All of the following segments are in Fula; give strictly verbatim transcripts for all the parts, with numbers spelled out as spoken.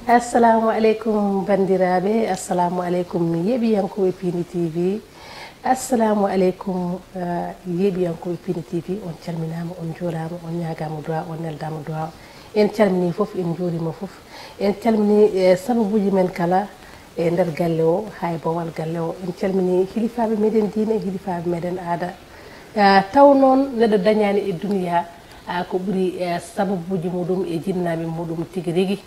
Assalamu aleykum banndiraaɓe, assalamu aleykum yeeɓiyankooɓe Piindi T V. Assalamu aleykum, eh, yeeɓiyankooɓe Piindi T V, on calminaama, on njuuraama, on ñaagaama duwaa, on neldaama duwaa. En calminii fof, en njuuriima fof. En calminii, eh, sababuuji men kala e nder galle o, haa e boowal galle o. En calminii hilifaaɓe meɗen diine, hilifaaɓe meɗen aada. Eh, taw noon neɗɗo dañaani e duniyaa, ah, ko ɓuri, eh, sababuuji muɗum e jinnaaɓe muɗum tigi rigi.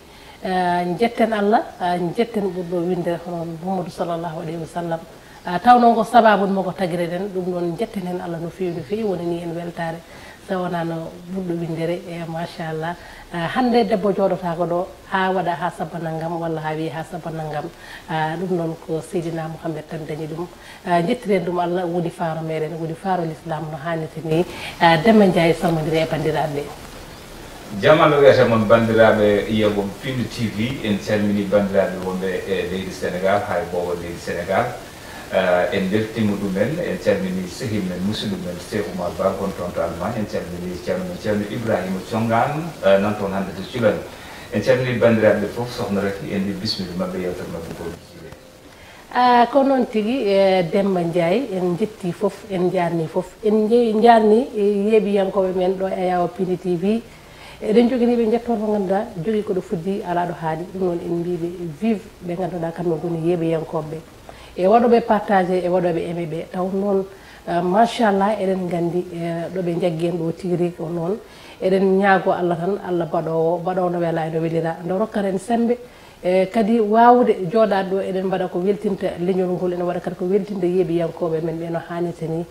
Ah, njetten Allah, ah, njetten ɓurɗo winndere hono Muhammadu sallallahu alayhi wa sallam. Ah, taw noon ko sababu mo ko tagire ɗen, ɗum noon njetten heen Allah no feewi, no feewi, woni ni en weltaare. So wonaa no ɓurɗo winndere, e machallah. Ah, hannde debbo jooɗotaako ɗo, haa waɗa haa sabba nanngam, walla haa wiye haa sabba nanngam. Ah, ɗum noon ko Seydina Mouhamed tan dañi ɗum. Ah, njettiren ɗum Allah, woni faaro meɗen, woni faaro l'islam no haanirta ni. Ah, Demba Ndiaye salmondira e banndiraaɓe ɓe. Jam Allah wiyata mon banndiraaɓe yeeɓooɓe Piindi T V, en calminii banndiraaɓe wonɓe e leydi Senegaal, haa e boowal leydi Senegaal. Eh, en mbeltiima ɗumen, en calminii sehil men, musidɗo men, Seeku Umar Ba, gonɗo toon to Allemagne, en calminii ceerno men, ceerno Ibrahima Congaan, eh, nan toon hannde to Culen. En calminii banndiraaɓe ɓe fof, Sohna Raky, en mbii bismilla maɓɓe, yeewtere maɓɓe ko Jiilee. Ah, ko noon tigi, eh, Demba Ndiaye, en njettii fof, en njaarnii fof. En nje-, njaarnii, eh, yeeɓiyankooɓe men ɗo e Yawo Piindi T V. Eɗen njoganii ɓe njettoor mo ngannduɗaa, jogii ko ɗo fuɗɗii, alaa ɗo haaɗi. Ɗum noon en mbii ɓe vive ɓe ngannduɗaa kamɓe ngoni yeeɓiyankooɓe ɓe. E waɗooɓe partagé, e waɗooɓe aimé ɓe. Taw noon, eh, machallah, eɗen nganndi, eh, ɗo ɓe njaggi en ɗo tigi rigi ko noon. Eɗen ñaagoo Allah tan, Allah baɗoowo, baɗoowo no welaa e no welira, nde rokkata en semmbe, e kadi waawde jooɗaade ɗo, eɗen mbaɗa ko weltinta leñol ngol, ene waɗa kadi ko weltinta yeeɓiyankooɓe men ɓe no haanirta ni.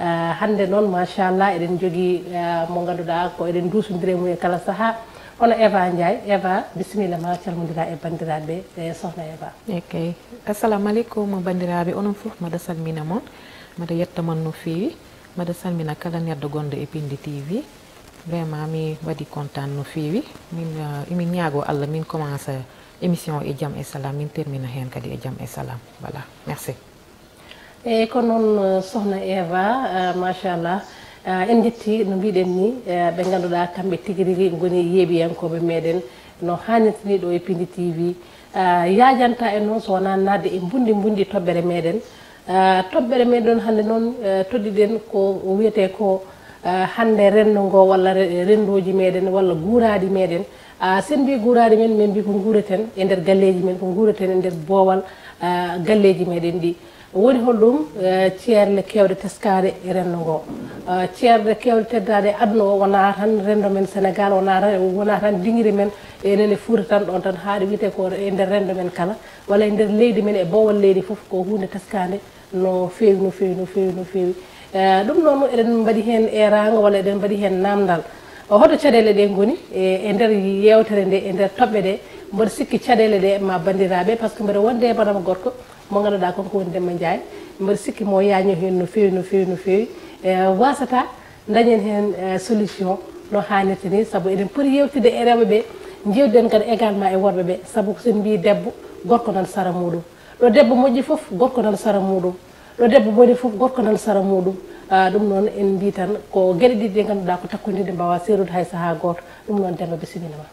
Ah, hannde noon, machallah, eɗen njogii, ah, mo ngannduɗaa ko eɗen nduusondira e mum e kala sahaa, hono Eva Ndiaye. Eva, bisimilla ma, calmondira e banndiraaɓe ɓe, e Sohna Eva. Ok. Assalamu aleykum banndiraaɓe, onon fof mbaɗa salmina mon, mbaɗa yetta mon no feewi, mbaɗa salmina kala neɗɗo gonɗo e Piindi T V. Vraiment mi waɗi kontaan no feewi. Min, eh, emin ñaagoo Allah min commence émission e jam e salaam, min termina heen kadi e jam e salaam. Voilà, merci. Eeyi, ko noon, eh, Sohna Eva, eh, machallah. Eh, en njettii, no mbiɗen ni, eh, ɓe ngannduɗaa kamɓe tigi rigi ngoni yeeɓiyankooɓe meɗen no haanirta ni ɗo e Piindi T V. Eh, yaajanta en noon so wonaa naatde e mbunndi mbunndi toɓɓere meɗen. Eh, toɓɓere meɗen hannde noon, eh, toɗɗiɗen ko wiyetee ko, eh, hannde renndo ngo walla re-, renndooji meɗen walla guuraaɗi meɗen. Ah, so en mbii guuraaɗi men, min mbii ko nguureten e nder galleeji men, ko nguureten e nder boowal, ah, galleeji meɗen ɗi. Woni holɗum, eh, ceerle keewɗe teskaade e renndo ngo. Ah, ceerle keewɗe teddaaɗe e aduna o, wonaa tan renndo men Senegaal, wonaa tan, wonaa tan diŋire men enen e Fuuta tan, ɗoon tan, haa ɗo wiyetee ko e nder renndo men kala, walla e nder leydi men, e boowal leydi fof, ko huunde teskaande no feewi, no feewi, no feewi, no feewi. Eh, ɗum noon, eɗen mbaɗi heen eeraango walla eɗen mbaɗi heen naamndal. Hoto caɗeele ɗe ngoni e, e nder yeewtere nde, e nder toɓɓe ɗe? Mboɗo sikki caɗeele ɗe ma banndiraaɓe, par ce que mbeɗa wonde e madame gorko mo ngannduɗaa kanko woni Demba Ndiaye. Mbeɗa sikki mo yaaño heen no feewi, no feewi, no feewi. Eh, wasata dañen heen, eh, solution no haanirta ni, sabu eɗen poti yeewtidde e rewɓe ɓe, njeewtiden kadi également e worɓe ɓe, sabu ko so en mbii debbo, gorko nan sara muɗum. Ɗo debbo moƴƴi fof, gorko nan sara muɗum. Ɗo debbo boni fof, gorko nan sara muɗum. Ah, ɗum noon, en mbii tan ko geɗe ɗiɗi ɗe ngannduɗaa ko takkondirɗe, mbaawaa seerude hay sahaa gooto. Ɗum noon, Demba, bisimilla ma.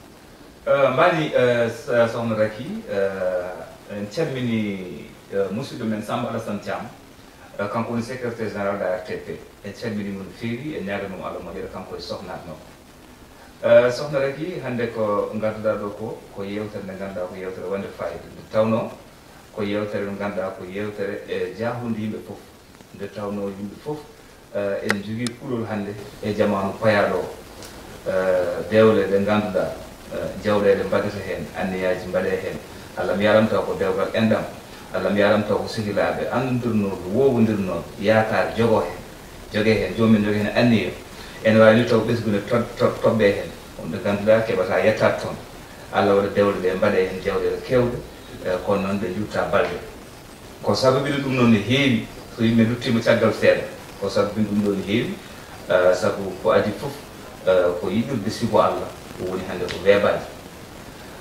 Eh, mbaɗi, eh, s-, Sohna Raky, eh, en calminii, eh, musidɗo men Samba Alassane Thiam, eh, kanko woni secrétaire général de R T P. En calminii mo no feewi, en ñaaganoo mo Allah moƴƴere, kanko e sohnaɓe makko. Eh, Sohna Raky, hannde ko ngarduɗaa ɗo ko, ko yeewtere nde ngannduɗaa ko yeewtere wonde faayiida. Nde tawnoo ko yeewtere nde ngannduɗaa ko yeewtere e jahunde yimɓe fof. Nde tawnoo yimɓe fof, eh, ene njogii kulol hannde e jamaanu payaaɗo o. Eh, dewle ɗe ngannduɗaa, eh, jawɗeele mbaɗete heen, anniyaaji mbaɗee heen. Allah mi yaram taw ko dewgal enɗam. Allah mi yaram taw ko sehilaaɓe anndirnooɓe, woowondirnooɓe, yaakaar jogoo heen. Jogee heen, joomum en jogee heen anniya. Ene waawi ni taw ɓesngu ne to-, to-, toɓɓee heen. Wonɓe ngannduɗaa keɓataa yettaade toon. Allah waɗa dewle ɗe mbaɗee heen jawɗeele keewɗe, eh, kono noon ɗe njuttaa balɗe. Ko sababini ɗum noon ne heewi, so yimɓe nduttiima caggal seeɗa, ko sababini ɗum ɗoo ne heewi, eh, sabu ko adii fof, eh, ko yiɗirde sibo Allah, ɗum woni hannde ko weeɓaani.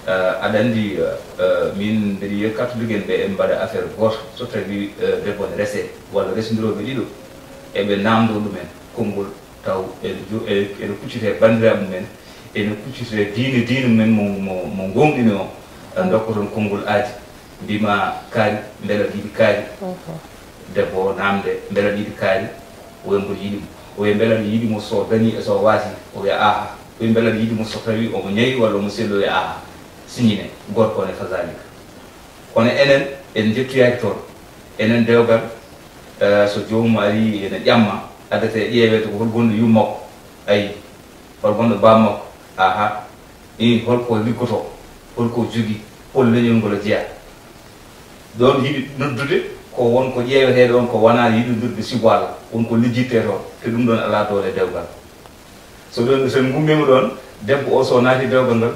Eh, aɗa anndi, eh, eh, min mbeɗa yiya catholique en ɓe, en mbaɗa affaire gooto, so tawii, eh, debbo ne resee, walla resndirooɓe ɗiɗo, eɓe naamndoo ɗumen konngol, taw ene jo-, e-, ene kuccitee banndiraaɓe mumen, ene kuccitee diine, diine mumen mo, mo, mo ngoongɗini o. Ndokka toon konngol aadi, mbima kaari, mbela aɗa yiɗi kaari. Debbo o namde, mbela aɗa yiɗi kaari? O wiya mboɗo yiɗi mo. O wiya mbela aɗa yiɗi mo so dañi e so waasi? O wiya aha. O wiya mbela aɗa yiɗi mo so tawi omo ñawi walla omo selli? O wiya aha. Siñine. Gorko ne kazalika. Kono enen en njettoyaaki toon. Enen dewgal, eh, so joomum ari ene ƴamma, addata e ƴeeweede ko hol gonɗo yumma makko, ayi, hol gonɗo baaba makko, aha, i holko liggotoo, holko jogii, hol leñol ngol o jeyaa. Ɗoon yiɗi noddude ko won ko ƴeeweteeɗo on ko wonaa yiɗondirde sibu Allah, won ko lijjittee toon, te ɗum ɗoon alaa doole dewgal. So ɗon, so en ngummiima ɗoon, debbo o so naati dewgal ngal,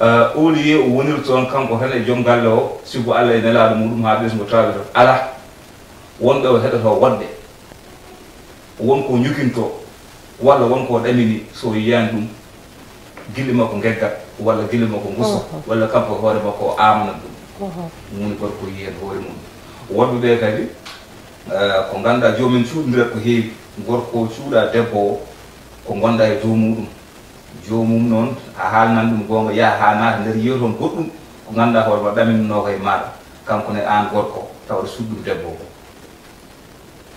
ah, au lieu o wonir toon kanko tan e joom galle o, sibu Allah e nelaaɗo muɗum haa ɓesngu tawe toon. Alaa, won ɗo o heɗoto woɗɓe, won ko ñukintoo, walla won ko ɗamini, so yiyaani ɗum, gille makko ngeggat, walla gille makko ngusto, walla kanko e hoore makko o aamanat ɗum. Ɗum woni gorko yiyi heen hoore mum. Woɗɓe ɓe kadi, eh, ko ngannduɗaa joomen cuuɗondirat ko heewi, gorko o cuuɗa debbo o, ko ngonɗaa e dow muɗum. Joomum noon, a haalnan ɗum goonga, yaha haa naata nder, yiya toon goɗɗum, ko ngannduɗaa hoore ma ɗaminanoo ko e maaɗa, kanko ne aan gorko, tawa aɗa suuɗi ɗum debbo o.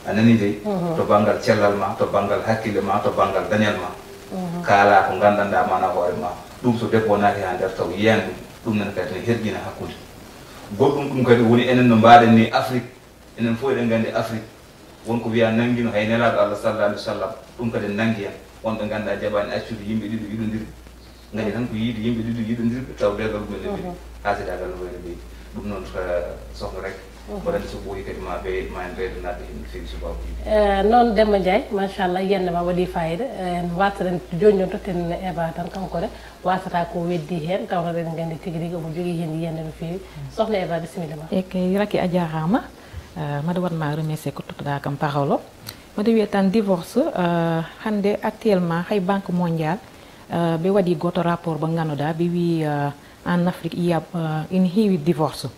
A nanii dey? To banngal cellal ma, to banngal hakkille ma, to banngal dañal ma. Kaalaa ko nganndanɗaa maanaa hoore ma. Ɗum so debbo o naati haa nder taw yiyaani ɗum, ɗum nene kadi ne herƴina hakkunde. Goɗɗum ɗum kadi woni enen no mbaɗen ni Afrik, enen fof eɗen nganndi Afrik. Won ko wiya nanngino hay nelaaɗo Allah sallallahu alaihi wasallam, ɗum kadi nanngi en. Won ɓe ngannduɗaa jaɓaani accude yimɓe ɗiɗo yiɗondiri. Ngati tan ko yiide yimɓe ɗiɗo yiɗondirɓe taw dewgal mumen ne ɓeyi, haasidaagal no wayno ɓeyi. Ɗum noon, eh, sohna rek. Mboɗo anndi so ɓooyi kadi ma ɓe, ma en ɓeydo naatde heen no feewi subaabu yimɓe. Eh, noon Demba Ndiaye, machallah, yiyannde ma waɗi fayida. Eh, en waasata jooni jooni totten Eva tan kanko ne, waasata ko weddi heen, tawno eɗen nganndi tigi rigi omo jogii heen yiyannde no feewi. Sohna Eva, bisimilla ma. E kay, Raki, a jaaraama. Eh, mbaɗa waɗ ma remercier ko tottuɗaa kam parole o. Mbaɗa wiya tan divorce, eh, hannde actuellement hay Banque Mondiale, eh, ɓe waɗi gooto rapport mo ngannduɗaa, ɓe wi, eh, en Afrique, il y a, eh, ene heewi divorce.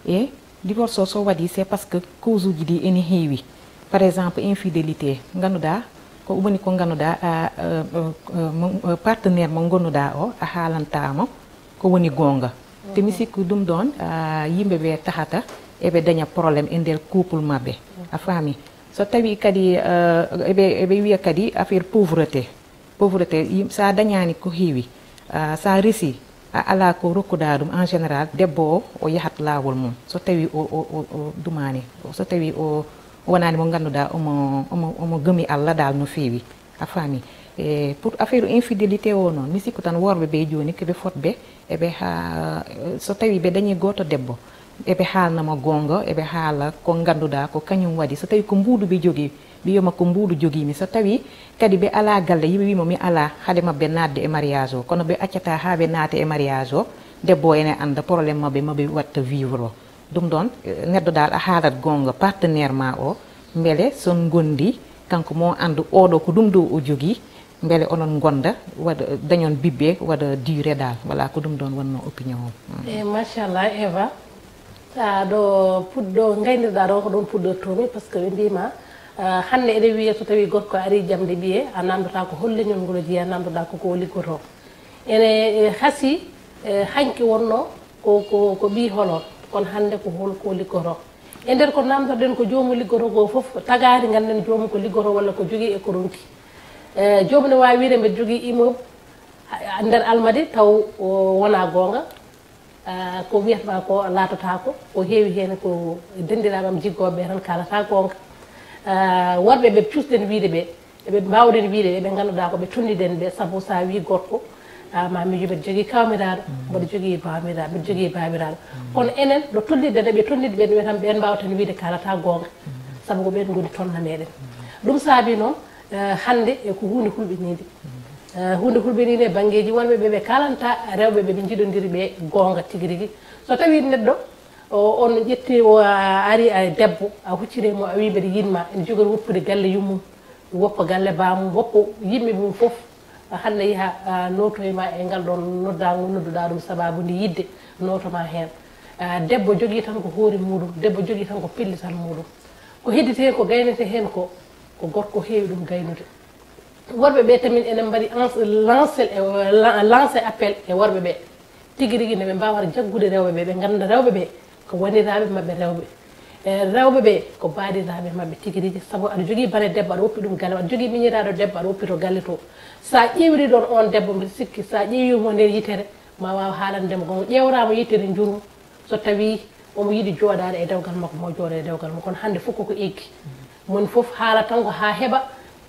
E divorce o so waɗi, c'est parce que cause uji ɗi ene heewi. Par exemple, infidélité, ngannduɗaa, ko woni ko ngannduɗaa, a, eh, eh, eh, mo, eh, partenaire mo ngannduɗaa o, a haalanta mo ko woni goonga. Te mi sikku ɗum ɗoon, ah, yimɓe ɓe tahata eɓe daña problème e nder couple maɓɓe. A faami? So tawi kadi, eh, eɓe, eɓe wiya kadi affaire pauvreté. Pauvreté, yim-, sa dañaani ko heewi, ah, sa resi, a alaa ko rokkuɗaa ɗum, en général, debbo o, o yahat laawol mum. So tawi o, o, o, o dumaani, so tawi o wonaani mo ngannduɗaa omo, omo, omo gëmi Allah daal no feewi. A faami? E pour affaire infidélité o noon, mi sikku tan worɓe ɓe jooni ko ɓe fotɓe, eɓe ha, so tawi ɓe dañi gooto debbo, eɓe haalna mo goonga, eɓe haala ko ngannduɗaa ko kañum waɗi. So tawi ko mbuuɗu ɓe jogii, ɓe wiyama ko mbuuɗu jogii mi. So tawi kadi ɓe alaa galle, yiɓe wimo mi alaa haade maɓɓe naatde e mariage o, kono ɓe accata haa ɓe naata e mariage o, debbo o ene annda problème maɓɓe, maɓe watta vivre o. Ɗum ɗoon, eh, neɗɗo daal a haalat goonga, partenaire ma o, mbele son ngondi, kanko mo anndu oɗo ko ɗum ɗo o jogii, mbele onon ngonda, waɗa, dañon bibbe, waɗa durée daal. Voilà, ko ɗum ɗoon wonno opinion o. Mm. E machallah, Eva, a ɗo puɗɗo, ngaynirɗa ɗo ko ɗoon puɗɗortomi, parce que ɓe mbima, ah, hannde eɗen wiya so tawi gorko ari ƴamde ɓiye, a namdata ko hol leñol ngol o jeeya, namdoɗa ko ko o liggoto. Ene, eh, hasi, eh, hanki wonno ko, ko, ko ɓii holo, kono hannde ko hol ko liggoto. E nder ko namdoɗen ko joomum liggoto ko fof, tagaani ngannden joomum ko liggoto walla ko jogii e ko ronki. Eh, joomum ne waawi wiide mbeɗa jogii immeuble, a, a, nder Almadi taw o wonaa goonga. Ah, ko wiyatma ko laatotaako, ko heewi heen ko dendiraaɓe am jiggooɓe ɓe tan kaalata goonga. Ah, worɓe ɓe cuusɗen wiide ɓe, eɓe mbaawɗen wiide eɓe ngannduɗaa ko ɓe tolniɗen ɓe, sabu sa wi gorko, ah, ma miijo mbeɗa jogii kawmiraaɗo, mbeɗa jogii bawmiraaɗo, mbeɗa jogii baabiraaɗo. Kono enen, no tolniɗen eɓe tolniɗi ɓen, ɓe tan ɓen mbaawten wiide kaalata goonga, sabu ko ɓen ngoni tolna meɗen. Ɗum saabi noon, eh, hannde e ko huunde hulɓiniinde. Eh, huunde hulɓiniinde e banngeeji wonɓe ɓe, ɓe kaalanta rewɓe ɓe ɓe njiɗondiri ɓe goonga tigi rigi. So tawi neɗɗo o, on ƴetti o, a, ari a debbo, a hucciri mo, a wi mbeɗa yiɗma, ene jogori woppude galle yummum, woppa galle baamum, woppa yimɓe mum fof. Hannde yaha, a, nootoyma e ngal ɗon noddaango nodduɗaa ɗum, sababu nde yidde nootoma heen. A, debbo jogii tan ko hoore muɗum, debbo jogii tan ko pellital muɗum. Ko hedditi heen, ko gaynete heen ko, ko gorko heewi ɗum gaynude. Worɓe ɓe tamin ene mbaɗi ans-, lancé, e, lan-, lancé appel e worɓe ɓe. Tigi rigi no ɓe mbaawata jaggude rewɓe ɓe, ɓe ngannda rewɓe ɓe ko waniraaɓe maɓɓe rewɓe. E, rewɓe ɓe ko baaɗiraaɓe maɓɓe tigi rigi, sabu aɗa jogii bane debbo, aɗa woppi ɗum galle, aɗa jogii miñiraaɗo debbo, aɗa woppi to galle to. So a ƴeewri ɗoon oon debbo, mbiɗa sikki so a ƴeewii mo nder yitere, ma waaw haalande mo goonga. Ƴeewraa mo yitere njurum, so tawii omo yiɗi jooɗaade e dewgal makko, mo jooɗo e dewgal makko. Kono hannde fof koko eggi. Moni fof haala tan ko haa heɓa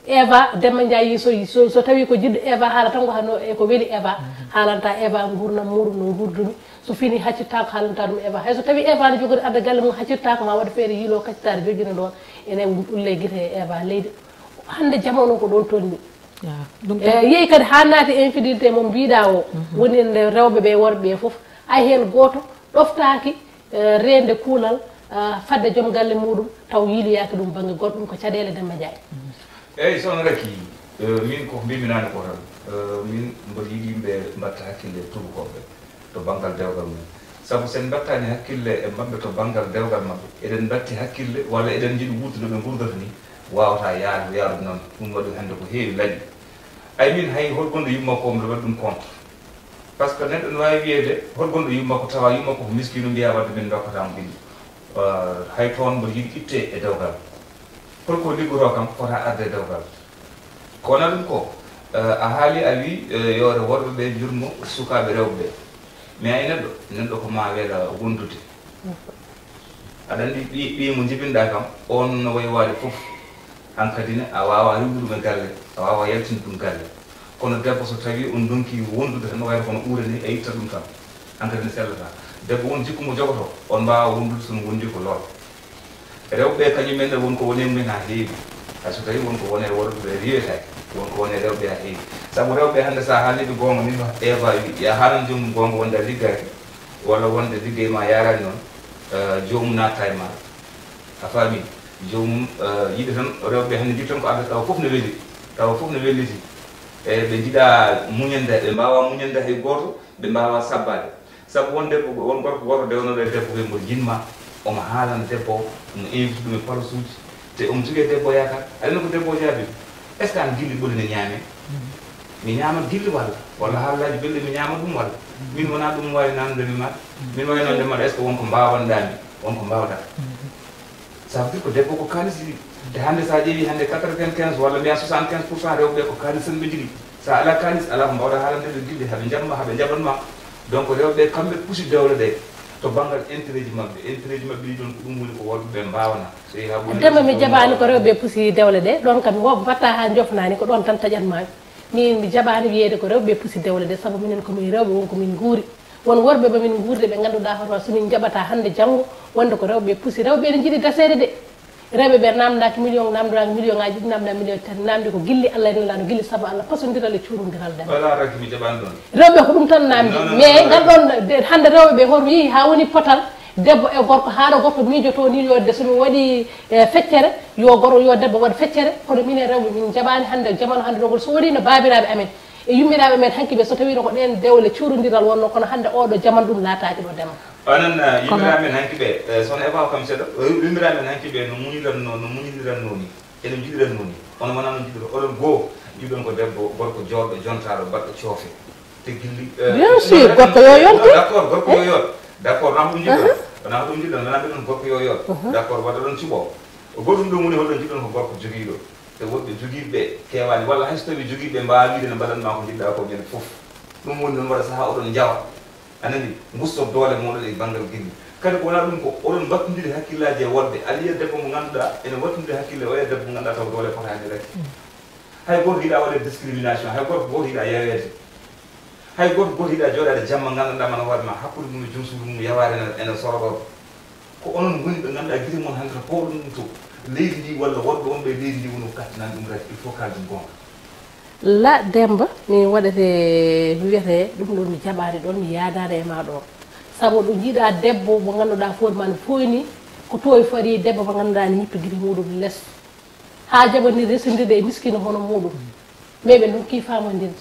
Eva, Demba Ndiaye, so, so, so tawii ko jiɗɗo Eva, haala tan ko hano, e ko weli Eva. Haalanta Eva nguurndam muuɗum no nguurdumi. So fini haccittaako, haalanta ɗum Eva. Hay so tawii Eva no jogori adda galle mum, haccittaako, ma waɗ feere yiilo kaccitaare jojjina ɗoon. Ene ulle gite e Eva leydi. Hannde jamanu ko ɗoon tolni. Ah, ɗum e yehi kadi haa naati infidélité mo mbiɗa o. Woni nde rewɓe ɓe, worɓe ɓe fof, hay heen gooto ɗoftaaki, eh, reende kuulal, ah, fadde joom galle muuɗum, taw yiiloyaaki ɗum bannge goɗɗo, ɗum ko caɗeele Demba Ndiaye. Eeyi, Sohna Raky, eh, min ko mbimi naane ko tan, eh, min mboɗo yiɗi yimɓe mbatta hakkille e tuubakooɓe to banngal dewgal mum. Sabu so en mbattaani hakkille e maɓɓe to banngal dewgal maɓɓe, eɗen mbatti hakkille walla eɗen njiɗi wuurdude no ɓe nguurdata ni, waawata yaadu, yaadu noon. Ɗum waɗi hannde ko heewi laƴi. Ay min hay hol gonɗo yumma ko mbiɗa waɗi ɗum contre. Par ce que neɗɗo no waawi wiyeede hol gonɗo yumma ko tawa yumma ko miskiino mbiya wadde min ndokkata mo ɓiɗɗo. Eh, hay toon mboɗo yiɗi itte e dewgal. Holko liggotoo kam fota arde e dewgal. Ko wona ɗum ko, eh, a haali a wi, eh, yo worɓe ɓe njurmo sukaaɓe rewɓe ɓe. Mais ay neɗɗo, neɗɗo ko ma weela wondude. Aɗa anndi ɓi, ɓi mo njibinɗa kam, on no wayi waade fof. Hankadi ne, a waawa riwde ɗum e galle, a waawa yaltinde ɗum galle. Kono debbo so tawii on ndonki wondude tan, no wayata kono uure ni, a itta ɗum tan. Hankadi ne sellata. Debbo won jikku mo jogoto, on mbaawa wondude so no wondi ko lor. Rewɓe kañum en ne won ko woni e mumen haa heewi. Hay so tawii won ko woni e worɓe ɓe riwetaake, won ko woni e rewɓe haa heewi. Sabu rewɓe hannde so a haalniiɓe goonga ni no Eva wi, ya haalan joomum goonga wonde a liggaaki, walla wonde liggey ma yaaraani noon, eh, joomum naatta e ma. A faami? Joomum, eh, yiɗi tan rewɓe hannde njiɗi tan ko adda tawa fof ne weli, tawa fof ne welliti. E ɓe njiɗa muñande, ɓe mbaawa muñande hay gooto, ɓe mbaawa sabbaade. Sabu won debbo, won gorko gooto dewnooɗo e debbo ɓe mbo jinma, omo haalana debbo o, omo invite ɗum e palosuuji, te omo jogii e debbo yaakaar. Aɗa anndi ko debbo o jaabi? Est-ce que aan gilli ɓoli ne ñaamee? Mi ñaamat gilli walla? Walla haalaaji belɗi mi ñaama ɗum walla? Min wonaa ɗum waawi naamnde mi maɗa. Min waawi naamnde maɗa, est-ce que won ko mbaawanɗaa mi? Won ko mbaawɗaa? Ça veut dire ko debbo ko kaalis yiɗi. Te hannde so a ƴeewi hannde quatre-vingt-quinze walla mbiya soixante-quinze pour cent rewɓe ɓe ko kaalis tan ɓe njiɗi. So a alaa kaalis, alaa ko mbaawɗaa haalande ɓe gilli, haɓe njaɓma, haɓe njaɓan ma. Donc rewɓe ɓe kamɓe pusi dewle ɗe to banngal intérêt ji maɓɓe. Intérêt ji maɓɓe ɗi ɗon ko ɗum woni ko worɓe ɓe mbaawana. So yehi haa ɓuri Demba, mi jaɓaani ko rewɓe pusi dewle ɗe. Ɗon kam mi wo-, mbatta haa njofnaani, ko ɗon tan taƴat ma. Min mi jaɓaani wiyeede ko rewɓe pusi dewle ɗe, sabu minen ko min rewɓe, won ko min nguuri. Won worɓe ɓe min nguurdi ɓe ngannduɗaa hoto so min njaɓata hannde janngo wonde ko rewɓe pusi. Rewɓe ene njiɗi gaseede de. Rewɓe ɓe naamndaaki million, naamndaaki million ŋaaji ɗiɗi, naamndaa million tati, naamndi ko gilli Allah e Nelaaɗo, gilli sabu Allah, pasondiral e cuurondiral Demba. Wala raggi mi jaɓaani ɗon. Rewɓe ko ɗum tan naamndi. Non, non, mais non, ngal ɗon, de, hannde rewɓe ɓe hoto yehi haa woni potal debbo e gorko, haa ɗo gorko miijotoo ni yo de, so mi waɗi, eh, feccere, yo gorko, yo debbo waɗ feccere, kono minen rewɓe min njaɓaani hannde, jamanu hannde ɗo ngol, so wonii no baabiraaɓe amen e yummiraaɓe men hanki ɓe, so tawiino ko ɗeen dewle cuurondiral wonnoo, kono hannde oo ɗo jamanu ɗum laataaki ɗo Demba. Onon, eh, yummiraaɓe men hanki ɓe, eh, sono Eva kam seeɗa, eh, yummiraaɓe men hanki ɓe no muñirannoo, no muñirirannoo ni, ene njiɗirannoo ni. Kono wonaa no njiɗiroo, oɗon goo, njiɗon ko debbo, gorko jooɗɗo, jontaaɗo, baɗɗo coofe. Te gilli, eh, bien sûr, gorko yo yonte. D'accord, gorko yo yoot. D'accord, wonaa ko ɗum njiɗɗon. Wonaa ko ɗum njiɗɗon, wonaa mbiɗon gorko yo yoot. D'accord, wadde ɗon cuɓoo. Goɗɗum ɗum woni holɗon njiɗɗon ko gorko jogiiɗo. Te woɗɓe jogiiɓe keewaani, walla hay so tawii jogiiɓe mbaawa wiide ne mbaɗan maa ko njiɗɗaa ko ɓeen fof. Ɗum woni noon waɗa sahaa oɗon njawa. A nani, ngustor doole mooɗon e banngal gilli. Kadi ko wonaa ɗum ko oɗon mbattondiri hakkillaaji e woɗɓe. Aɗa yiya debbo mo ngannduɗaa ene wattondiri hakkille o e debbo mo ngannduɗaa taw doole potaani rek. Hay gooto yiɗaa waɗeede discrimination, hay gooto gooto yiɗaa yaweede. Hay gooto gooto yiɗaa jooɗaade jamma nganndanɗaa mana hoore ma hakkunde mum e joom suudu mum yawaare ene, ene soroɗon. Ko onon ngoni ɓe ngannduɗaa gite mon hannde no powɗon ɗum to leydi ndi walla wonɓe on ɓe leydi ndi woni ko kattinani ɗum rek, il faut kaalden goonga. La Demba, mi waɗete, mi wiyete ɗum ɗon mi jaɓaani ɗon, mi yaadaani e ma ɗon. Sabu ɗo njiɗaa debbo mo ngannduɗaa fof ma no fooyni, ko toowi fori debbo mo ngannduɗaa ne ñippi gite muɗum les. Haa jaɓandir resondirde e miskiino hono muɗum. Mais ɓe ndonki faamondirde.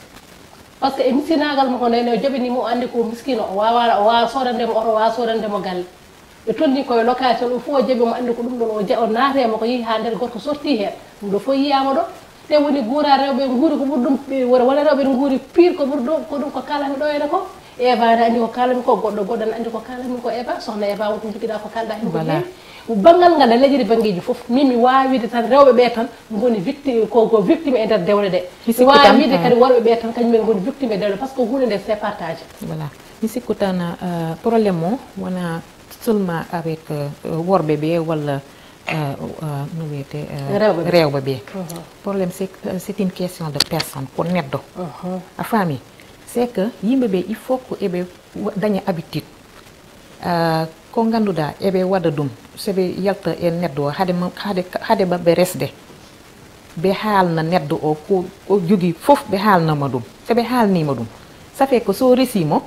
Par ce que e miskinaagal makko nde, nde o jaɓani mo, o anndi ko miskiino, o waawa, o waawa soodande mo oto, o waawa soodande mo galle. Ɓe tolni koye location, ɗum fof o jaɓi mo, anndi ko ɗum ɗon o ja-, o naate mo ko yehi haa nder gorko sorti heen. Ɗum ɗo fof yiyaama ɗo. Te woni guura rewɓe nguuri ko ɓuri ɗum, ɓe wona, wona rewɓe ne nguuri pire ko ɓuri ɗum, ko ɗum ko kaalami ɗo ene ko. Eva ne anndi ko kaalami ko, goɗɗo goɗɗo ne anndi ko kaalami ko. Eva, sohna Eva, wonko njogiɗa ko kaalɗa heen ko Voilà. Heewi. Banngal ngal e leydi banngeeji fof, min mi waawi wiide tan rewɓe ɓe tan ngoni victime, ko, ko victime e nder dewle ɗe. Mi Mi sikku waawi tan, wiide eh. Kadi worɓe ɓe tan kañum en ngoni victime e dewle, par ce que huunde nde c'est partagé. Voilà. Mi sikku tan, euh, problème o wona seulement avec, euh, worɓe ɓe walla, euh, euh, no wiyete, euh, Rewɓe ɓe. Rewɓe ɓe. Mhm. Problème c'est, euh, c'est une question de personne, ko neɗɗo. Mhm. A faami? C'est que yimɓe ɓe, il faut que eɓe wa-, daña habitude. Ah, ko ngannduɗaa eɓe waɗa ɗum, so ɓe yalta e neɗɗo o, hade ma-, hade, hade maɓɓe resde, ɓe haalna neɗɗo o ko, ko jogii fof, ɓe haalna mo ɗum. So ɓe haalniima ɗum, ça fait que so resii mo,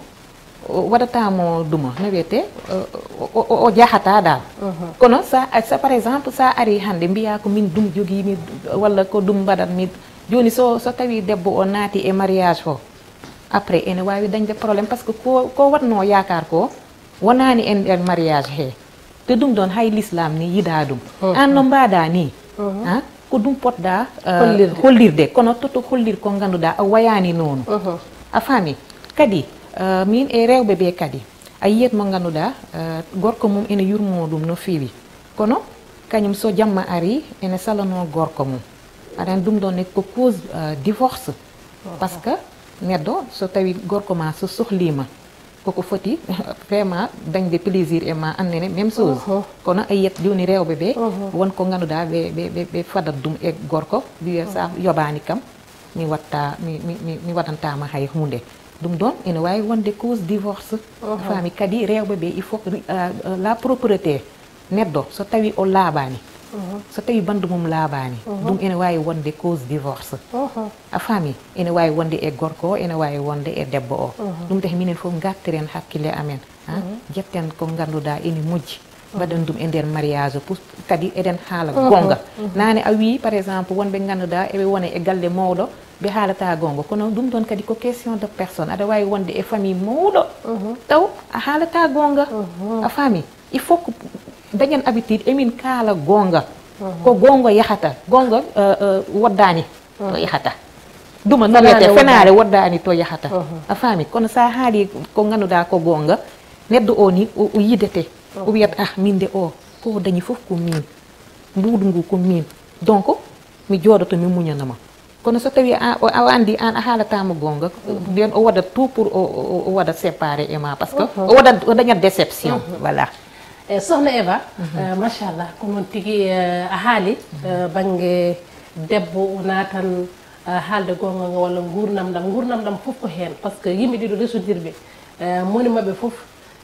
o waɗataa mo ɗuma, no wiyetee, o, o, o, o jahataa ɗaal. Mhm. Kono sa, sa, par exemple, sa arii hannde, mbiyaa ko min ɗum jogiimi, walla ko ɗum mbaɗatmi. Jooni so, so tawii debbo o naati e mariage o, après, ene waawi dañde problème, par ce que ko, ko waɗnoo yaakaar ko, wonaani en nder mariage he. Te ɗum ɗoon hay l'islam ni yiɗaa ɗum. Mhm. Aan no mbaɗaa ni, Mhm. ah, ko ɗum potɗaa, euh, Hollirde. Hollirde. Kono toto hollir ko ngannduɗaa a wayaani noonu. Mhm. A faami? Kadi, euh, min e rewɓe ɓe kadi, a yiyat mo ngannduɗaa, euh, gorko mum ene yurmoo ɗum no feewi. Kono kañum so jamma arii, ene salanoo gorko mum. Aɗa anndi ɗum ɗoon ne ko cause, euh, divorce. Mhm. Par ce que neɗɗo so tawii gorko ma so sohliima, koko foti vraiment dañde plaisir e ma annene, même chose. Mhm. Kono a yiyat jooni rewɓe ɓe, Mhm. won ko ngannduɗaa ɓe, ɓe, ɓe, ɓe fadat ɗum e gorko, wiya sa yoɓaani kam, mi watta, mi, mi, mi, mi waɗantaama hay huunde. Ɗum ɗoon ene waawi wonde cause divorce. Mhm. A faami? Kadi rewɓe ɓe, il faut que, euh, euh, la propreté. Neɗɗo, so tawii o laaɓaani, Mhm. so tawii banndu mum laaɓaani, Mhm. ɗum ene waawi wonde cause divorce. Mhm. A faami? Ene waawi wonde e gorko o, ene waawi wonde e debbo o. Mhm. Ɗum tahi minen fof ngartiren hakkille amen, ha? Mhm. Jetten ko ngannduɗaa ene moƴƴi. Mhm. Mbaɗen ɗum e nder mariage o, pour kadi eɗen haala Mhm. goonga. Mhm. Naane a wii, par exemple, wonɓe ngannduɗaa eɓe wona e galle mawɗo, ɓe haalata goonga. Kono ɗum ɗoon kadi ko question de personne. Aɗa waawi wonde e famille mawɗo, Mhm. taw a haalata goonga. Mhm. A faami? Il faut que dañen habitude emin kaala goonga. Mhm. Ko goonga yahata. Goonga, euh, euh, woddaani to Mhm. yahata. Ɗum no Fenaande wiyetee fenaande woddaani. Woddaani to yahata. Mhm. A faami? Kono so a haali ko ngannduɗaa ko goonga, neɗɗo o ni o, o yidete. O Mhm. wiyat, "Ah, min de o, ko o dañi fof ko min. Mbuuɗu ngu ko min. Donc, mi jooɗoto, mi muñana ma." Kono so tawii a, o, a anndi aan a haalataama goonga, nden o waɗat tout pour o, o, o waɗa séparé e ma, par ce que Mhm. o waɗat, o dañat déception. Mhm. Voilà. E sohna Eva, Mhm. eh, machallah, ko noon tigi, eh, a haali, eh, bannge debbo wonaa tan, eh, haalde goonga nga walla nguurndam ɗam. Nguurndam ɗam fof ko heen, par ce que yimɓe ɗiɗo resodirɓe, eh, moni maɓɓe fof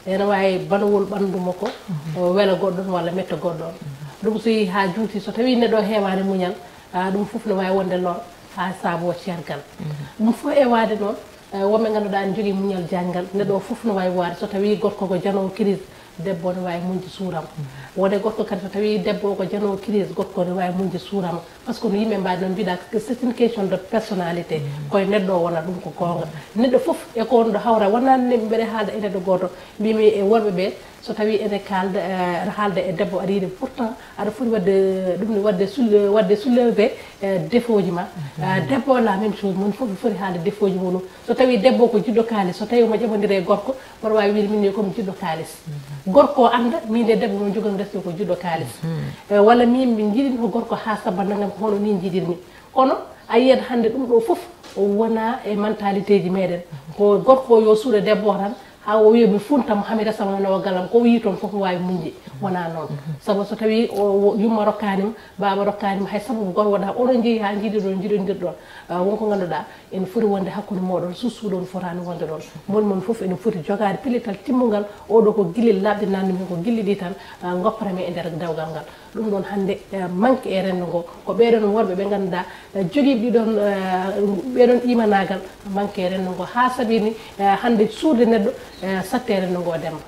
ene waawi banawol ɓanndu makko, Mhm. o wela goɗɗo on walla metta goɗɗo on. Mhm. Ɗum so yehii haa juuti, so tawii neɗɗo o heewaani muñal, ah, ɗum fof ne waawi wonde lor haa saabu o ceergal. Mhm. Ɗum fof e waade noon, eh, wonɓe ngannduɗaa ene njogii muñal janngal, neɗɗo o fof ne waawi waade. So tawii gorko ko janoowo crise, debbo ne waawi muñde suura mo. Mhm. Wonde gorko kadi, so tawii debbo o ko janoowo crise, gorko ne waawi muñde suura mo. Par ce que no yimɓe mbaɗi noon mbiɗa, que c'est une question de personnalité. Mhm. Koye neɗɗo o wona ɗum ko goonga. Neɗɗo fof e ko wonɗo hawra, wonaa ne mbeɗa haalda e neɗɗo gooto. Mbimi e worɓe ɓe, so tawii ene kaalda, eh, aɗa haalda e debbo, aɗa yiɗi, pourtant aɗa foti waɗde ɗum ne, waɗde soule-, waɗde soulevé, eh, défaut ji ma. Mhm. Eh, debbo o la même chose, mon fof ɓe foti haalde défaut ji mum. So tawii debbo ko jiɗɗo kaalis, so tawii omo ƴeɓondira e gorko, mboɗo waawi wiide min ne ko mi jiɗɗo kaalis. Mhm. Gorko o annda, min de debbo mo njogami resde ko jiɗɗo kaalis. Mhm. Eh, walla min mi jiɗini ko gorko haa sabba nangam, ko hono ni jiɗirmi. Kono a yiyat hannde ɗum ɗo fof o wona e mentalité ji meɗen. Ko gorko o yo suuɗe debbo o tan, haa o wiya mi funta mo, haa mi resa mo nawa galam, ko o yii toon fof mo waawi muñde. Wona noon. Mhm. Sabu so tawii o, o yumma rokkaani mo, baaba rokkaani mo, hay sababu gooto wonaa, oɗon njeyi haa njiidiɗon, njiɗondirɗon. Ah, won ko ngannduɗaa, ene foti wonde hakkunde mooɗon, suusuuɗo no fotaani wonde ɗoon. Moni mon fof ene foti jogaade pellital timmungal, oɗo ko gilli laaɓɗi naatnumi heen, ko gilli ɗi tan, ah, ngoppatami e nder dewgal ngal. Ɗum ɗoon hannde, eh, manque e renndo ngo, ko ɓeeɗoon worɓe ɓe ngannduɗaa, eh, jogiiɓe ɗiɗon, eh, ɓeeɗoon imanaagal, manque e renndo ngo, haa sabini, eh, hannde suurde neɗɗo, eh, satte renndo ngo, Demba.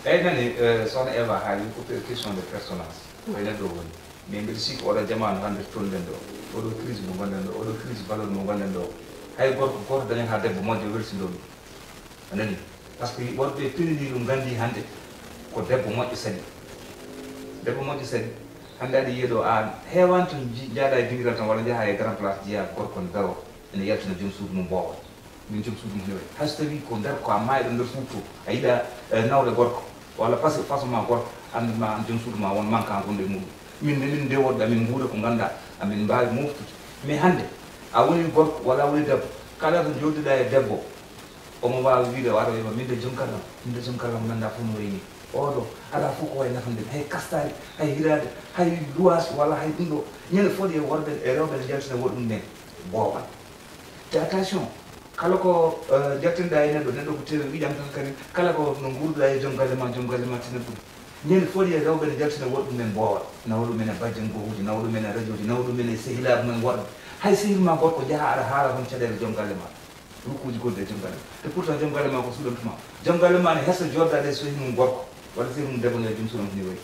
Eyi, nani, eh, sohna Eva haali ko pe-, question de personnage, koye neɗɗo woni. Mais mbiɗa sikki oɗo jamaanu hannde tolɗen ɗo, oɗo crise mo ngonɗen ɗo, oɗo crise valeur mo ngonɗen ɗo, hay gorko gooto dañataa debbo moƴƴo welsinɗo ɗum. A nani? Par ce que worɓe pinini ɗum nganndi hannde ko debbo moƴƴo sali. Debbo moƴƴo sali. Hannde aɗa yiya ɗo, a heewani toon ji-, njaaɗa e dingiral tan walla njaha e grand place, njiya gorko ne daro, ene yaltina joom suudu mum boobo. Min joom suudu mum ne wayi. Hay so tawii ko nder ko a maayɗo nder suudu to, a yiɗa, eh, nawde gorko, walla parce que façon ma gorko, anndu ma an joom suudu ma won manquant gonɗo e muɗum. Min de, min de worɓe, amin nguura ko ngannduɗaa, amin mbaawi mooftude. Mais hannde, a woni gorko walla a woni debbo, kala to njoddiɗaa e debbo, omo waawi wiide, o ara wiima, "Min de joom gallam, min de joom gallam ngannduɗaa fof no wayi nii. Oɗo, alaa fof ko wayi nafande mi, hay kastaari, hay hiraade, hay luwaas walla hay ɗum ɗo." Ñande foof e worɓe e rewɓe ne njaltina worɓe mum en boowal. Te attention, kala ko, eh, jaltinɗaa e neɗɗo, neɗɗo ko tewi ƴiiƴam tan kadi, kala ko no nguurduɗaa e joom galle ma, joom galle ma tinat ɗum. Ñande foof e rewɓe ne jaltina worɓe mum en boowal, nawa ɗum en e bajjen goomuuji, nawa ɗum en e rajooji, nawa ɗum en e sehilaaɓe mum en worɓe. Hay sehil ma gorko njaha aɗa haala toon caɗeele joom galle ma, rukkuuji goɗɗi e joom galle ma. Te pourtant joom galle ma ko suuɗantu ma. Joom galle ma ne hesa jooɗdaade e sehil mum gorko, walla sehil mum debbo nde joom suuɗantu ni wayi.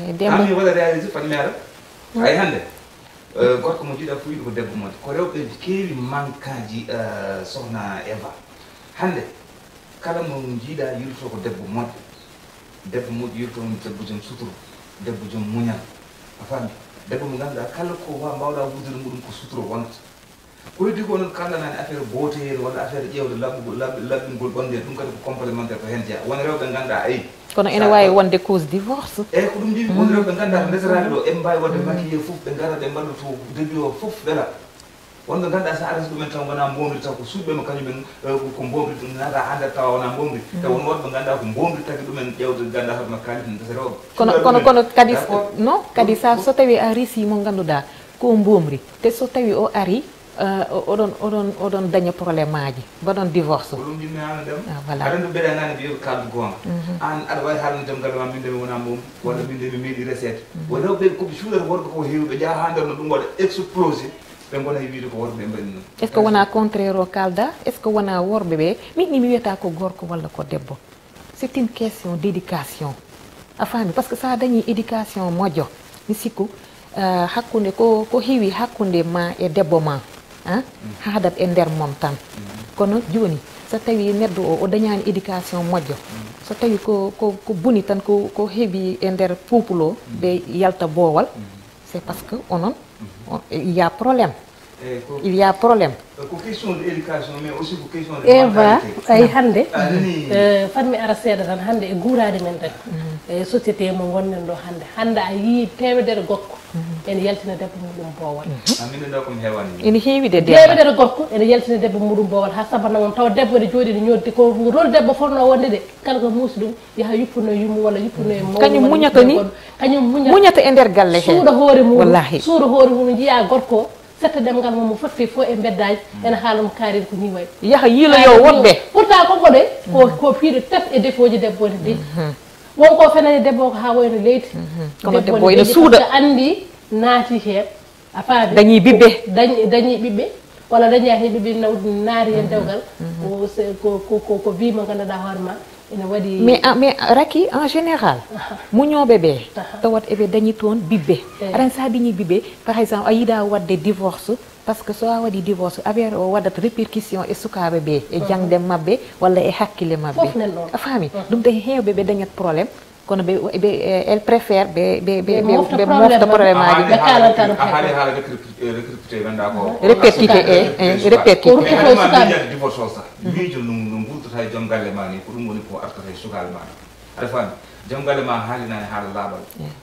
Eh, Demba. Ami waɗa réalisé fat mi ara. Ay hannde. Eh, gorko mo jiiɗa fof yiɗi ko debbo moƴƴo. Ko rewɓe keewi manquant ji, eh, sohna Eva. Hannde, kala mo jiiɗa yilto ko debbo moƴƴo. Debbo moƴƴo yilto on debbo joom suturo, debbo joom muñal. A faami? Debbo mo ngannduɗaa kala ko wa-, mbawɗa wuurdude muɗum ko suturo wonata. Ko heddi ko noon kalɗa nani affaire beauté en walla affaire ƴeewde laɓɓugol, laɓ-, laɓɓingol ɓanndu en, ɗum kadi ko complémentaire ko heen jeyaa. Won rewɓe ngannduɗaa, eyi. Kono ene waawi wonde cause divorce. Eyi, ko ɗum mbiimi, won rewɓe ngannduɗaa ko ndesataaɓe ɗo, eɓe mbaawi waɗde maquillé fof, ɓe ngara ɓe mbaɗa to début o fof ɓe laɓa. Wonɓe ngannduɗaa so a arasi ɗumen tan wonaa mbomri taw ko suuɗɓe mo kañum en, eh, ko, ko mbomri ɗum nata hannde tawa wonaa mbomri. Te won worɓe ngannduɗaa ko mbomri tagi ɗumen ƴeewde ngannduɗaa hoto makko kaalis ne ndesa rewɓe. Kono, kono, kono kadi, non, kadi sa, so tawi a resi mo ngannduɗaa ko mbomri, te so tawi o ari, eh, o-, oɗon, oɗon, oɗon daña problème aji, mbaɗon divorce. Ko ɗum yimmi haalno dem. Ah, voilà. Aɗa anndi mbeɗa nani mbiyoɓe kaldu goonga. An aɗa wawi haalno dem galle ma, min de mi wonaa mbomri, walla min de mi meeɗi reseede. Won rewɓe ko ɓe cuuɗata worɓe ko heewi, ɓe njaha haa nder no ɗum waɗa explosé. Ɓe ngona e wiide ko worɓe ɓe mbaɗi noon. Est-ce que wona contraire o kalda? Est-ce que wona worɓe ɓe? Min ni mi wiyata ko gorko walla ko debbo. C'est une question d'éducation. A faami? Parce que sa dañi éducation moƴƴo, mi sikku, ah, hakkunde ko, ko heewi hakkunde ma e debbo ma, ah, haadat e nder mon tan. Kono jooni, so tawi neɗɗo o, o dañaani éducation moƴƴo, so tawi ko, ko, ko boni tan ko, ko heewi e nder couple o, ɓe yalta boowal, c'est parce que onon, o, il y a problème. Eyi, ko, il y a problème. Ko question de éducation, mais aussi ko question de mentalité. Eva, ay hannde, eh, fat mi ara seeɗa tan, hannde e guuraade men tan. E société mo ngonɗen ɗo hannde. Hannde a yii teemedere gorko ene yaltina debbo muɗum boowal. Ah, min ɗo ko mi heewani. Ene heewi de, Demba. Teemedere gorko ene yaltina debbo muɗum boowal, haa sabana on tawa debbo ene jooɗi ene ñoddi. Ko rôle debbo fotnoo wonde de, kala ko muusi ɗum, yaha yuppuno e yummum walla yuppuno e mawɗo. Kañum walla muñata yuppuno e ni. Goɗɗo. Kañum muñata. Muñata e nder galle he. Suuɗa hoore mum. Wallahi. Suuɗa hoore mum, njiya gorko, setta ɗemngal mum, mo fotti fof e mbeddaji, ene haala mo kaari ko ni wayi. Yaha yiiloyo woɗɓe. Pourtant, ko goɗe, ko, ko piiɗe tef e defooji debbo ne de. Won ko fenani debbo ko haa wayno leydi. Kono debbo ene suuɗa. Parce que anndi naati heen. A faami? Dañi bibbe. Dañi, dañi ɓiɓɓe, walla dañi heen ɓiɓɓe, naw-, naari heen dewgal. Ko se-, ko, ko, ko, ko bi mo ngannduɗaa hoore ma, ene waɗi. Mais, ah, mais Racky, en général, muñooɓe ɓe, tawat eɓe dañi toon bibbe. Eyi. Aɗa anndi, so a dañi bibbe, par exemple, a yiɗa waɗde divorce, parce que so a waɗi divorce, affaire o waɗat répercussion e sukaaɓe ɓe, e jaŋde maɓɓe, walla e hakkille maɓɓe. Fof nan ɗoon. A faami? Ɗum tahi heewɓe ɓe dañat problème. Kono ɓe, ɓe, eh, elle préfère ɓe, ɓe, ɓe, ɓe, ɓe mofta problème aji. Ɓe kaalanta no a haali haala répercu-, eh, répercuté, ganduɗa ko répercuté, eh, eh, répercuté. Ko ruttoto e sukaaɓe. Miijo no, no ngurdata e joom galle ma ni, ko ɗum woni ko artata e sukaaɓe ma ni. Aɗa faami? Joom galle ma haalinani haala laaɓal.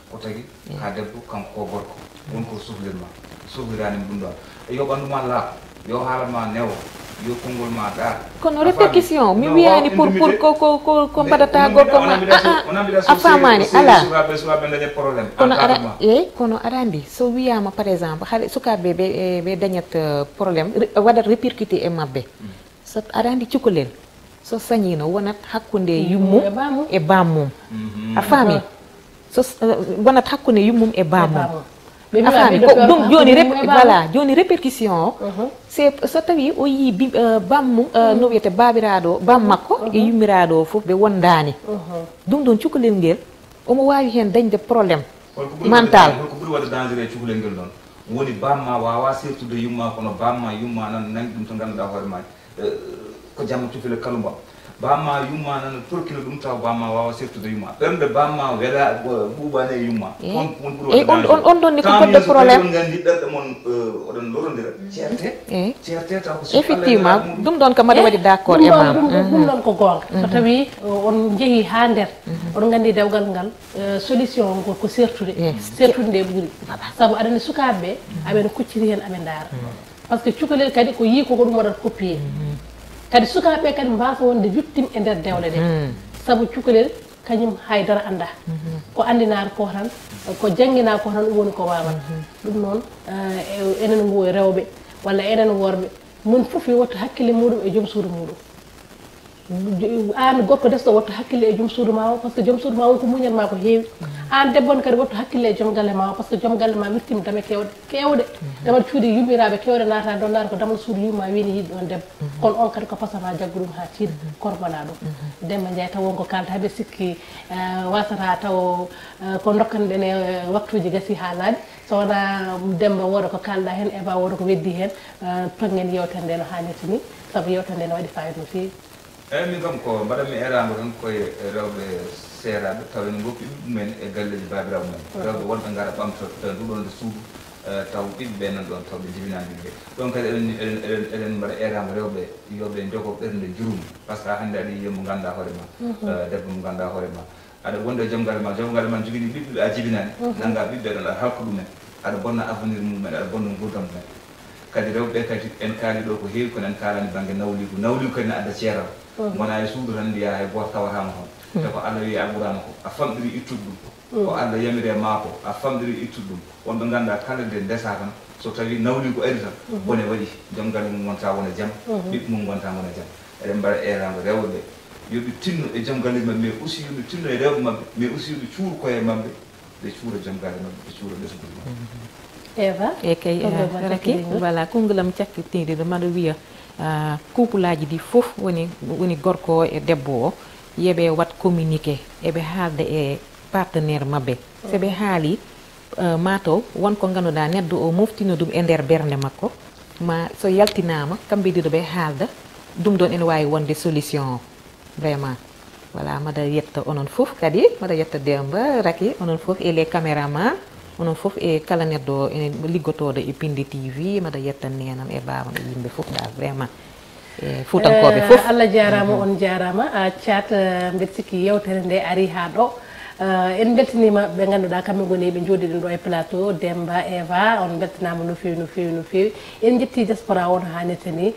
Ko tagi? Ka debbo, kanko ko gorko. Won ko sohlirma. Sohlirani mo ɗum ɗon. Yo ɓandu ma laaɓ. Yo haala ma newo. Yo konngol ma ɗaar. Kono répercussion, mi wiyaani pour, pour ko, ko, ko, ko mbaɗata gorko ma. A, a, a faamaani, alaa. Sukaɓe, sukaɓe daña problème. Kono aɗa, eyi, kono aɗa anndi, so wiyaama, par exemple, hare sukaaɓe ɓe, ɓe, ɓe dañat, euh, problème, re-, waɗat répercuté e maɓɓe. So aɗa anndi cukalel, so sañiino, wonat hakkunde yummum e bammum. A faami? So s-, eh, wonat hakkunde yummum e bammum. A faami? Ko ɗum jooni, voilà, jooni répercussion o, c'est so tawi o yii bi-, eh, bammum, eh, no wiyete, baabiraaɗo o, bam makko e yummiraaɗo o fof ɓe wondaani. Ɗum ɗon cukalel ngel, omo waawi heen dañde problème mental. Holko ɓuri waɗde, holko ɓuri waɗde dangereux e cukalel ngel ɗon? Woni bamma waawa sertude yumma, kono bamma, yumma nan nangi ɗum to ngannduɗaa hoore ma, eh, Ko jamma cufile kalumba. Bamma yumma nana torkina ɗum taw bamma wawa sertude yumma. Ɓernde bamma wela ɓuɓani e yumma. Eh. On on ɓuri Eyi on on on ɗon ni ko goɗɗo problème. On nganndi ɓerɗe mon oɗon lorondira. Ceerte. Eyi. Ceerte taw ko effectivement ɗum ɗon kam aɗa waɗi d'accord e ma. Ɗum ɗon ko goonga. So tawi on njehi ha nder oɗon nganndi dewgal ngal solution ngo ko sertude. Sertude nde ɓuri. Sabu aɗa anndi sukaaɓe ɓe aɓe no kucciri heen aɓe ndaara. Parce que cukalel kadi ko yii koko ɗum waɗata copier. Kadi sukaaɓe ɓe kadi mbasa wonde victime e nder dewle ɗe. Sabu cukalel kañum haydara annda. Ko anndinaata ko tan, ko jannginaata ko tan ɗum woni ko waawata. Ɗum noon enen ngo rewɓe walla enen worɓe moni fof yo wattu hakkille muɗum e joom suudu muɗum. An gorko desɗo wattu hakkille e joom suudu ma o parce que joom suudu ma o ko muñan ma ko heewi. An debbo on kadi wattu hakkille e joom galle ma o parce que joom galle ma wirtima dame kewɗe kewɗe. Damal cuuɗi yummiraɓe kewɗe naata ɗon naata ko damal suudu yumma wini yiɗi ɗon debbo. Kono on kadi ko pasama jaggu ɗum ha tiiɗa kormana ɗum. Demba ndiaye taw wonko kalta haɓe sikki wasata taw ko dokkanɗen e waktuji gasi ha laaɓi. So wona demba wooda ko kalɗa hen eva wooda ko weddi hen. Tongen yewtere nde no hannirta ni. Sabu yewtere nde no waɗi fayida no feewi. Eyyi, min kam ko mbaɗanmi eeraango tan koye rewɓe seeraaɓe taw ene ngoppi ɓiɓɓe mumen e galleeji baabiraaɓe mumen. Rewɓe wonɓe ngara ɓamta nduɗon nde suudu taw ɓiɓɓe ɓe nan ɗon taw ɓe jibinaani ɓiɓɓe. Ɗon kadi eɗen eɗen eɗen mbaɗa eeraango rewɓe yo ɓe njogo ɓernde jurum. Par ce que hannde aɗa yiya mo ngannduɗaa hoore ma, debbo mo ngannduɗaa hoore ma. Aɗa wonda e joom galle ma, joom galle ma ne jogini ɓiɓɓe ɓe a jibinani, nanga ɓiɓɓe ɗon aɗa halka ɗumen, aɗa bonna avenir mumen, aɗa bonna gurdam mumen. Kadi rewɓe ɓe kadi en kaali ɗo ko heewi kono en kaalani banggue nawligu, nawligu kadi ne adda ceeral. Gona e suudu tan mbiya hay goto tawatama toon. Te ko Allah wi a ɓurama ko a famɗiri ittude ɗum. Ko Allah yamiri e ma ko a famɗiri ittude ɗum. Wonɓe ganduɗa kala nde ndesa tan so tawi nawligu ari tan bone waɗi, joom galle mum wonta wona jaam, ɓiɓɓe mum gonta gona jaam. Eɗen mbaɗa eeraango rewɓe ɓe yo ɓe tinno e joom galle maɓɓe, mais aussi yo ɓe tinno e rewɓe maɓɓe, mais aussi yo ɓe cuuro koye maɓɓe, ɓe cuura joom galle maɓɓe, ɓe cuura ɓesnguuji maɓɓe. Eva, e kay raki voilà konngol am cakkitiiɗo maɗa wiya couple aji ɗi fof woni woni gorko o e debbo o yoɓe wat communiqué eɓe haalda e partenaire maɓɓe so ɓe haali mataw won ko ngannduɗaa neɗɗo o moftino ɗum e nder bernde makko ma so yaltinaama kamɓe ɗiɗo ɓe haalda ɗum ɗoon ene waawi wonde solution o vraiment voilà mbaɗa yetta onon fof kadi mbaɗa yetta Demba Raky onon fof e les caméraman onon fof e kala neɗɗo ene liggotooɗo e Pindi T V mbaɗa yetta neenam e baabam e yimɓe fof ɗa vraiment e fuutankooɓe fof. Allah jaaraama on jaaraama Thiat mbeɗa sikki yewtere nde ari haa ɗo. En mbeltaniima ɓe ngannduɗaa kamɓe ngoni ɓe njooɗiɗen ɗo e plateau Demba Eva on mbeltanaama no feewi no feewi no feewi. En njetti diaspora o no haanirta ni.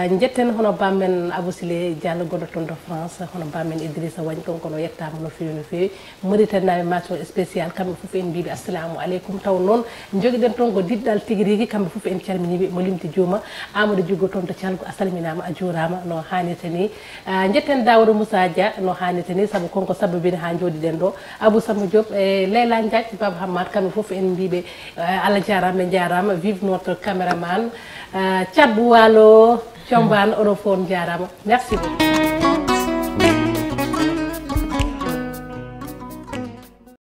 Njetten hono bammen Abou Sile Diallo gonɗo toon to France hono bammen Idrissa Wagne kanko no yettaama no feewi no feewi. Mauritanie naaɓe mention spéciale kamɓe fof en mbiɓe assalamu aleykum taw noon jogiɗen toon ko diɗɗal tigi rigi kamɓe fof en calminiɓe mo limti juuma. Amadou Djigo toon to calgo a salminama a juurama no hannirta ni. Jetten Daouda Moussa Dia no hannirta ni saabu konko sababini ha jooɗiɗen ɗo. Abou Samba Diop e Leyla Diagne Baba Hammad kamɓe fof en mbiɓe Allah jarama ɓe jarama vive notre caméraman. Thiat Bou Walo Thiombane oɗo fof on jarama merci beaucoup.